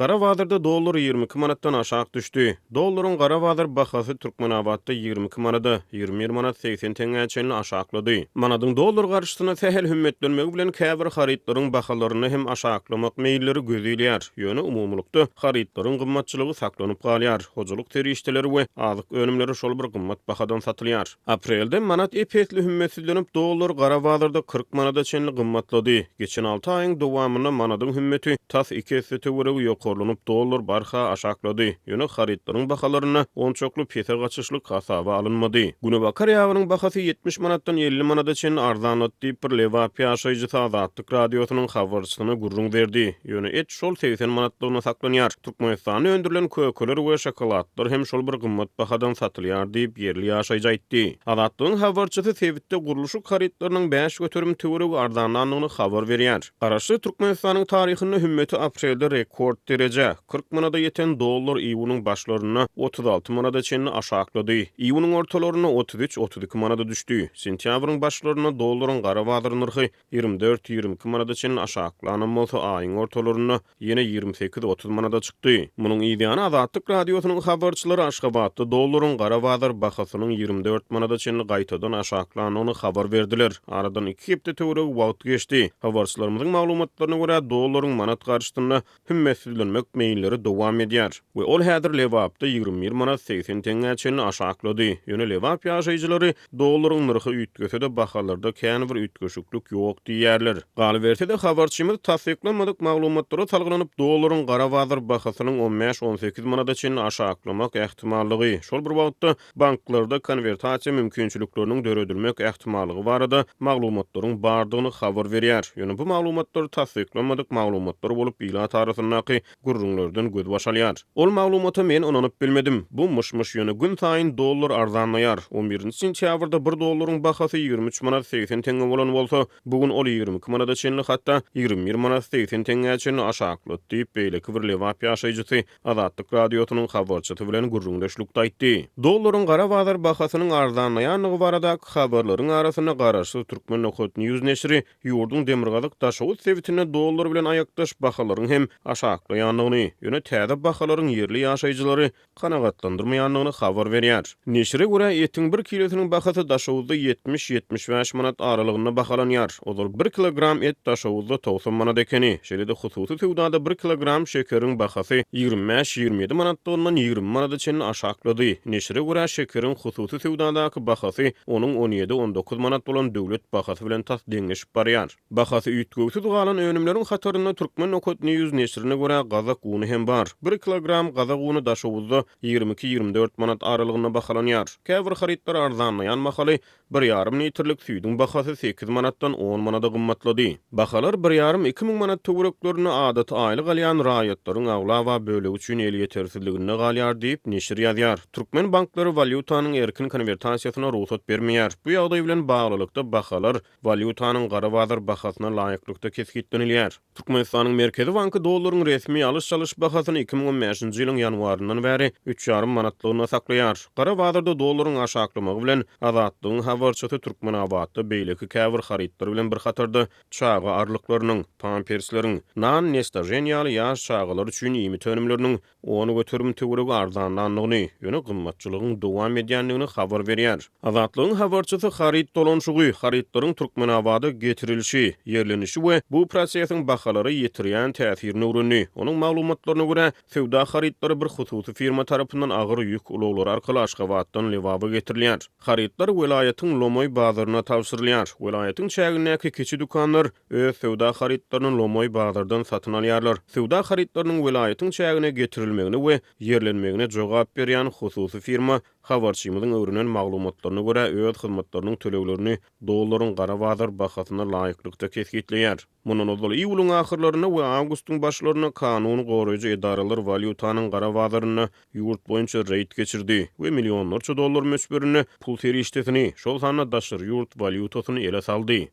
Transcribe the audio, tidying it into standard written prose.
Gara bazarda dollar 22 manatdan aşak düşdi. Dollaryň gara bazar bahasy Türkmenabatda 22 manada, 21 manat 80 teňňä çenli aşaklady. Manadyň dollar garşysyna sähel hümmetlenmegi bilen käbir harytlaryň bahalarynda hem aşaklamak meýilleri göz ilýär. Ýöne umumylykda harytlaryň gymmatçylygy saklanyp galýar, hojalyk serişdeleri we azyk önümleri şol bir gymmat bahadan satylýar. Aprelde manat ep-esli hümmetsizlenip, dollar gara bazarda 40 manada çenli gymmatlady. Geçen alty aýyň dowamynda manadyň hümmeti tas iki esse töweregi ýokarlanyp, dollar barha aşaklady. Ýöne harytlaryň bahalarynda onçakly pese gaçyşlyk hasaba alynmady. Günebakar ýagynyň bahasy 70 manatdan 50 manada çenli arzanlady diýip, bir lebap ýaşaýjysy Azatlyk Radiosynyň habarçysyna gürrüň berdi. Ýöne et şol 80 manatlygyna saklanýar. Türkmenistanda öndürilen kökeler we şokoladlar hem şol bir gymmat bahadan satylýar diýip, ýerli ýaşaýjy aýtdy. Azatlygyň habarçysy sebitde gurluşyk harytlarynyň 5% töweregi arzanlandygyny habar berýär. Garaşsyz Türkmenistanyň taryhynda hümmeti aprelde rekord derejä, 40 manada ýeten dollar iýunyň başlarynda 36 manada çenli aşaklady. Iýunyň ortalarynda 33-32 manada düşdi. Sentýabryň başlarynda dollaryň gara bazar nyrhy 24-22 manada çenli aşaklanam bolsa, aýyň ortalarynda ýene 28-30 manada çykdy. Munuň yzýany Azatlyk Radiosynyň habarçylary Aşgabatda dollaryň gara bazar bahasynyň 24 manada çenli gaýtadan aşaklandygyny habar berdiler. Aradan iki hepde töweregi wagt geçdi. Habarçylarymyzyň maglumatlaryna görä, dollaryň manat garşysynda hümmetsizlenmek meýilleri dowam edýär we ol häzir Lebapda 21 manat 80 teňňä çenli aşaklady. Ýöne lebap ýaşaýjylary dollaryň nyrhy üýtgese-de bahalarda kän bir üýtgeşiklik ýok diýýärler. Galyberse-de, habarçymyz tassyklanmadyk maglumatlara salgylanyp, dollaryň gara bazar bahasynyň on bäş-on sekiz manada çenli aşaklamak ähtimallygy, şol bir wagtda banklarda konwertasiýa mümkinçilikleriniň döredilmek ähtimallygy barada maglumatlaryň bardygyny habar berýär. Ýöne bu maglumatlar tassyklanmadyk maglumatlar bolup, ilat arasyndaky gürrüňlerden gözbaş alýar. Ol maglumata men ynanyp bilmedim. Bu myş-myş, ýöne günsaýyn dollar arzanlaýar. On birinji sentýabrda bir dollaryň bahasy 23 manat 80 teňňe bolan bolsa, bu gün ol 22 manada çenli, hatda 21 manat 80 teňňä çenli aşaklady diýip, beýleki bir lebap ýaşaýjysy Azatlyk Radiosynyň habarçysy bilen gürrüňdeşlikde aýtdy. Dollaryň gara bazar bahasynyň arzanlaýandygy baradaky habarlaryň arasynda garaşsyz Turkmen Nokat News neşiri ýurduň demirgazyk Daşoguz sebitinde dollar bilen aýakdaş bahalaryň hem aşaklaýandygyny, ýöne täze bahalaryň ýerli ýaşaýjylary kanagatlandyrmaýandygyny habar berýär. Neşire görä, etiň bir kilosiniň bahasy Daşoguzda 70-75 manat aralygynda bahalanýar. Ozal bir kilogram et Daşoguzda 90 manat ekeni. Şeýle-de hususy söwdada bir kilogram şekeriň bahasy 25-27 manatlygyndan 20 manada çenli aşaklady. Neşire görä, şekeriň hususy söwdadaky bahasy onuň on ýedi-on dokuz manat bolan döwlet bahasy bilen tas deňleşip barýar. Bahasy üýtgewsiz galan önümleriň hatarynda Turkmen Nokat News neşirine görä, gazak uny hem bar. Bir kilogram gazak uny Daşoguzda 22-24 manat aralygynda bahalanýar. Käbir harytlar arzanlaýan mahaly, bir ýarym litrlik süýdüň bahasy sekiz manatdan on manada gymmatlady. Bahalar bir ýarym-iki müň manat töwereklerinde adaty aýlyk alýan raýatlaryň aglaba bölegi üçin elýetersizliginde galýar diýip, neşir ýazýar. Türkmen banklary walýutanyň erkin konwertasiýasyna rugsat bermeýär. Bu ýagdaý bilen baglylykda bahalar walýutanyň gara bazar bahasyna laýyklykda kesgitlenilýär. Türkmenistanyň Merkezi banky dollaryň resmi alyş-çalyş bahasyny 2015-nji ýylyň ýanwaryndan bäri üç ýarym manatlygynda saklaýar. Gara bazarda dollaryň aşaklamagy bilen, Azatlygyň habarçysy Türkmenabatda beýleki käbir harytlar bilen bir hatarda çaga arlyklarynyň, pampersleriň, nan, nestažen ýaly ýaş çagalar üçin iýmit önümleriniň 10% töweregi arzanlandygyny, ýöne gymmatçylygyň dowam edýändigini habar berýär. Azatlygyň habarçysy haryt dolanyşygy, harytlaryň Türkmenabada getirilişi, ýerlenişi we bu prosesiň bahalara ýetirýän täsirini öwrendi. Onuň maglumatlaryna görä, söwda harytlary bir hususy firma tarapyndan agyr ýük ulaglary arkaly Aşgabatdan Lebaba getirilýär. Harytlar welaýatyň lomaý bazaryna tabşyrylýar. Welaýatyň çägindäki kiçi dükanlar öz söwda harytlaryny lomaý bazardan satyn alýarlar. Söwda harytlarynyň welaýatyň çägine getirilmegine we ýerlenmegine jogap berýän hususy firma habarçymyzyň öwrenen maglumatlaryna görä öz hyzmatlarynyň töleglerini dollaryň gara bazar bahasyna laýyklykda kesgitleýär. Mundan ozal iýulyň ahyrlarynda we awgustyň başlarynda kanun goraýjy edaralar walýutanyň gara bazarynda ýurt boýunça reýd geçirdi we millionlarça dollar möçberinde pul serişdesini, şol sanda daşary ýurt walýutasyny ele saldy.